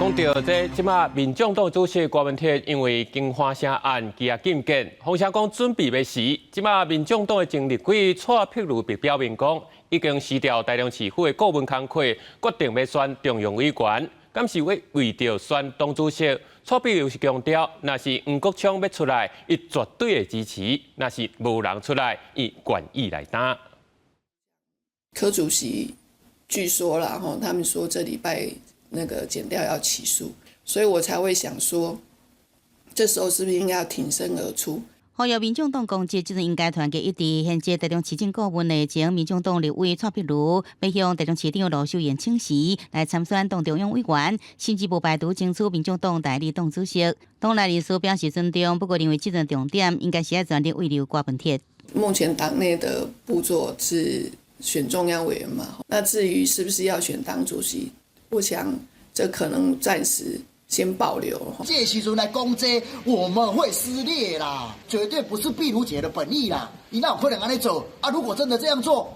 講到這，這馬民眾黨主席郭文鐵因為金華城案羈押禁見，風聲講準備欲死。這馬民眾黨的前立委蔡碧如表明講，已經辭掉台中市府的顧問工課，決定欲選中央委員。敢是欲為著選黨主席？蔡碧如是強調，若是黃國昌欲出來，伊絕對會支持；若是無人出來，伊願意來擔。柯主席據說啦，吼，他們說這禮拜那個檢調要起訴，所以我才會想說，這時候是不是應該要挺身而出？呼籲民眾黨公職，這陣應該團結一致。現職台中市政顧問的前民眾黨立委蔡碧如，欲向台中市長盧秀燕請辭來參選黨中央委員，甚至無排除爭取民眾黨代理黨主席。黨內人士表示尊重，不過認為這陣重點應該是愛全力慰留郭文鐵。目前黨內的步驟是選中央委員嘛，那至於是不是要選黨主席，我想這可能暫時先保留。這時陣來講這，我們會撕裂啦，絕對不是碧如姐的本意啦。伊哪有可能按呢做？啊，如果真的這樣做，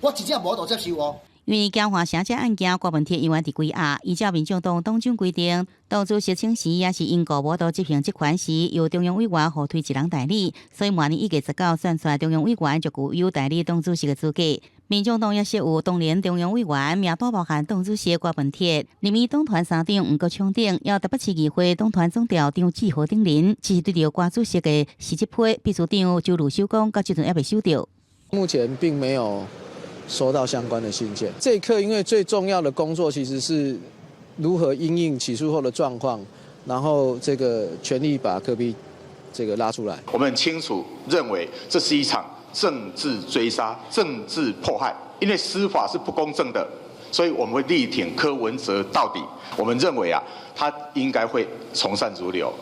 我真正無法度接受哦。因為京華城這案件，郭文鐵猶原佇關押。依照民眾黨黨章規定，黨主席請辭抑是因故無法度執行職權時，由中央委員互推一人代理。所以明年1月19選出來中央委員就具有代理黨主席的資格。民眾黨也設有當年中央委員名單包含黨主席郭文鐵、林義黨團三長黃國昌等，抑台北市議會黨團總召張志豪等人，只是對著郭主席的辭職批，秘書長周汝修講，到這陣猶未收著。目前並沒有收到相關的信件。這一刻，因為最重要的工作其實是如何因應起訴後的狀況，然後這個全力把柯 P 這個拉出來。我們很清楚認為這是一場政治追殺、政治迫害，因為司法是不公正的，所以我們會力挺柯文哲到底。我們認為啊，他應該會從善如流，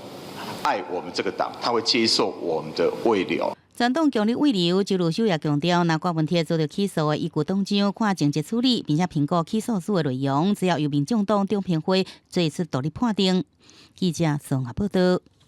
愛我們這個黨，他會接受我們的慰留。全黨強力慰留，周汝修也強調，若郭文鐵遭著起訴的，依據黨章看情節處理，並且評估起訴書的內容，只要由民眾黨中評會做出獨立判定。記者綜合報道。